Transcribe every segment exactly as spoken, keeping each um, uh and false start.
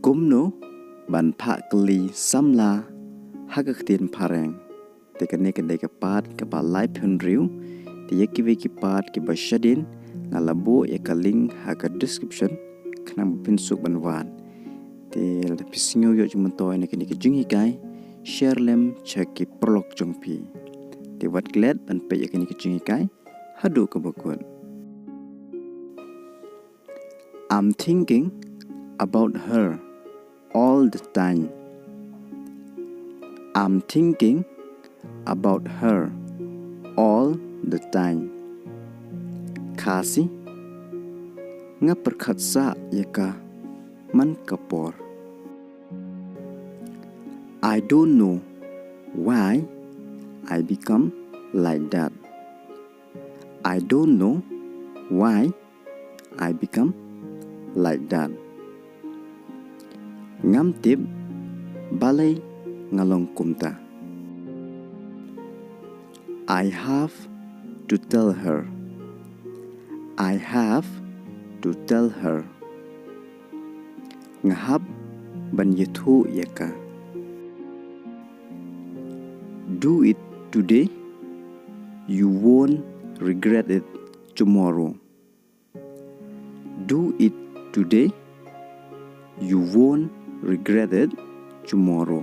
Kumno ban phah kylli samla ha ka ktien Phareng. Te kane ka dei ka part kaba laiphew hynriew. Te ïa kiwei ki part kiba shadien nga la buh ïa ka link ha ka description khnang ba phin suk ban wad. Te lada phi sngew ïoh jingmyntoi na kane ka jinghikai, share lem sha ki paralok jong phi. Te wat klet ban peit ïa kane ka jinghikai haduh kaba kut. I'm thinking about her all the time. I'm thinking about her all the time. Khasi, nga pyrkhat sah ïa ka man ka por. I don't know why I become like that. I don't know why I become like that. Ngam tip balei nga long kumta. I have to tell her. I have to tell her. Nga hap ban ïathuh ïa ka. Do it today. You won't regret it tomorrow. Do it today. You won't regret it tomorrow.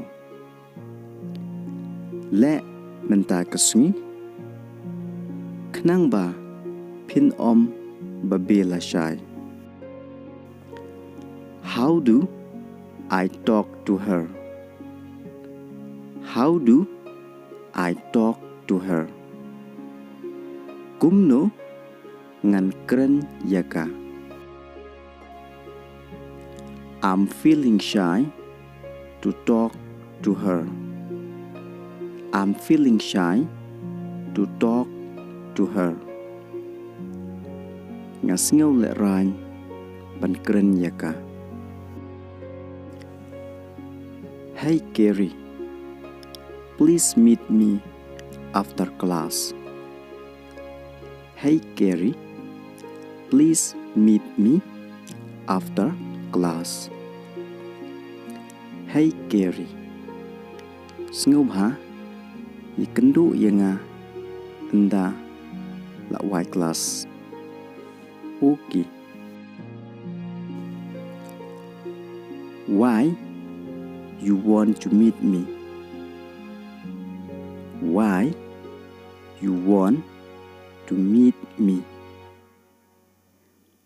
Leh mynta ka sngi, khnang ba phin ym babe lashai. How do I talk to her? How do I talk to her? Kumno ngan kren ïa ka. I'm feeling shy to talk to her. I'm feeling shy to talk to her. Nga sngew lehraiñ ban kren ïa ka. Hey Carrie, please meet me after class. Hey Carrie, please meet me after class. Hey Carrie, sngewbha ïakynduh ïa nga ynda la wai klas. Okay. Why you want to meet me? Why you want to meet me?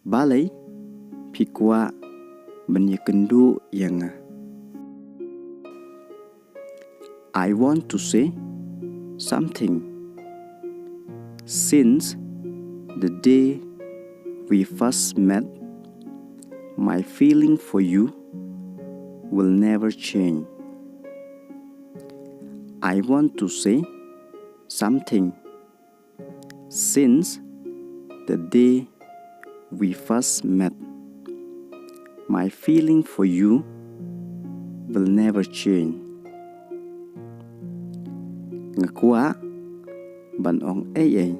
Balei phi kwah ban ïakynduh ïa nga? I want to say something. Since the day we first met, my feeling for you will never change. I want to say something. Since the day we first met, my feeling for you will never change. Nga kwah ban ong ei ei.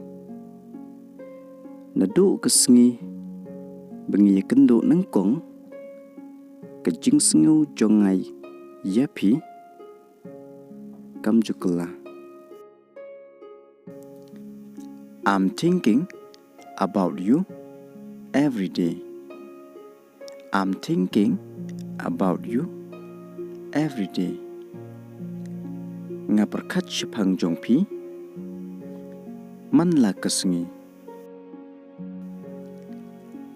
Naduh ka sngi ba ngi ïakynduh nyngkong, ka jingsngew jong nga ïa phi kam ju kylla. I'm thinking about you every day. I'm thinking about you every day. Nga pyrkhat shaphang jong phi man la ka sngi.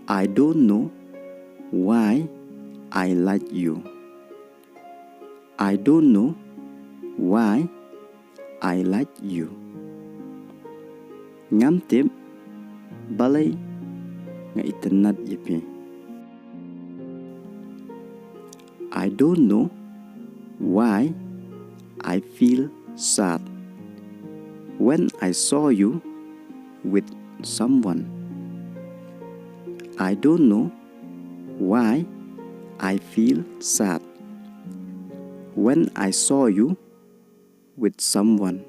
I don't know why I like you. I don't know why I like you. Ngam tip balei nga itynnad ïa phi. I don't know why I feel sad when I saw you with someone. I don't know why I feel sad when I saw you with someone.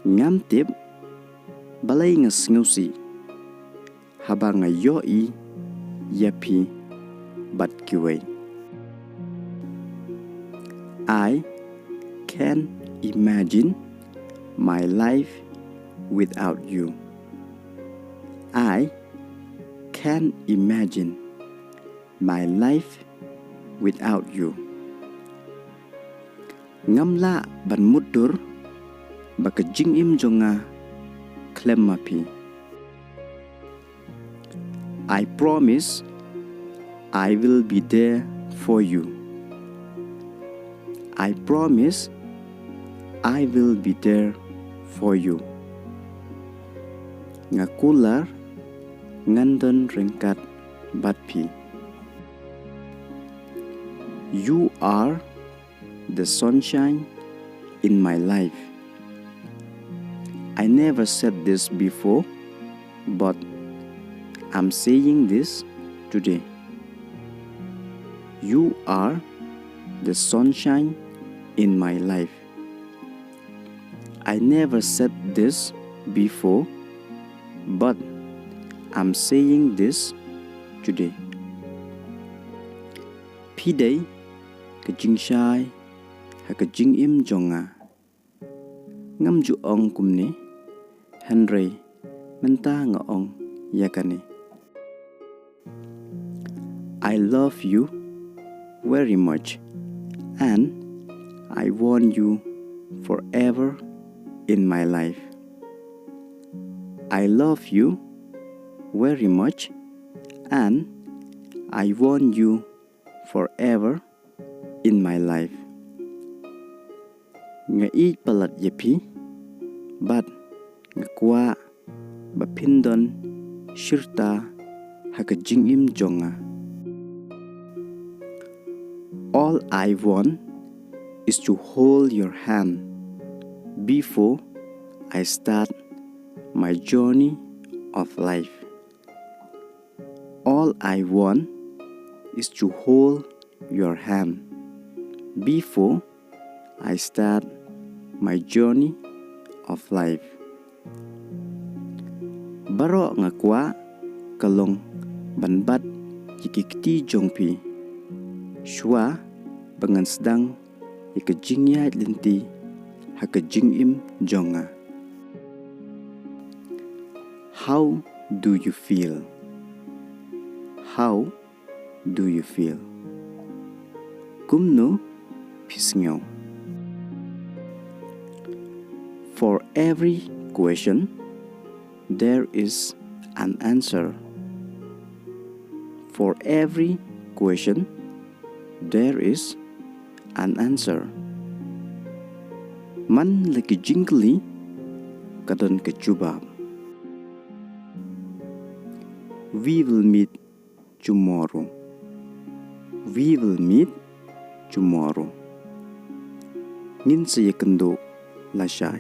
Ngam tip balei nga sngewsih haba nga ïohi ïa phi bad kiwei. I can imagine my life without you. I can imagine my life without you. Ngam lah ban mutdur ba ka jingim jong nga khlem ma phi. I promise I will be there for you. I promise I will be there for you. Nga kular ngan don ryngkat bad phi. You are the sunshine in my life. I never said this before, but I'm saying this today. You are the sunshine in my life. I never said this before, but I'm saying this today. Phi dei ka jingshai ha ka jingim jong nga. Ngam ju ong kumne, hynrei mynta nga ong ïa kane. I love you very much, and I want you forever in my life. I love you very much, and I want you forever in my life. Nga ïeit palat ïa phi, bad nga kwah ba phin don shirta ha ka jingim jong nga. All I want is to hold your hand before I start my journey of life. All I want is to hold your hand before I start my journey of life. Baroh nga kwah ka long ban bat ïa ki kti jong phi shuwa ba ngan sdang ïa ka jingïaid lynti ha ka jingim jong nga. How do you feel? How do you feel? Kumno phi sngew? For every question, there is an answer. For every question, there is an answer. Man la ki jingkylli ka don ka jubab. We will meet tomorrow. We will meet tomorrow. Ngin sa ïakynduh lashai.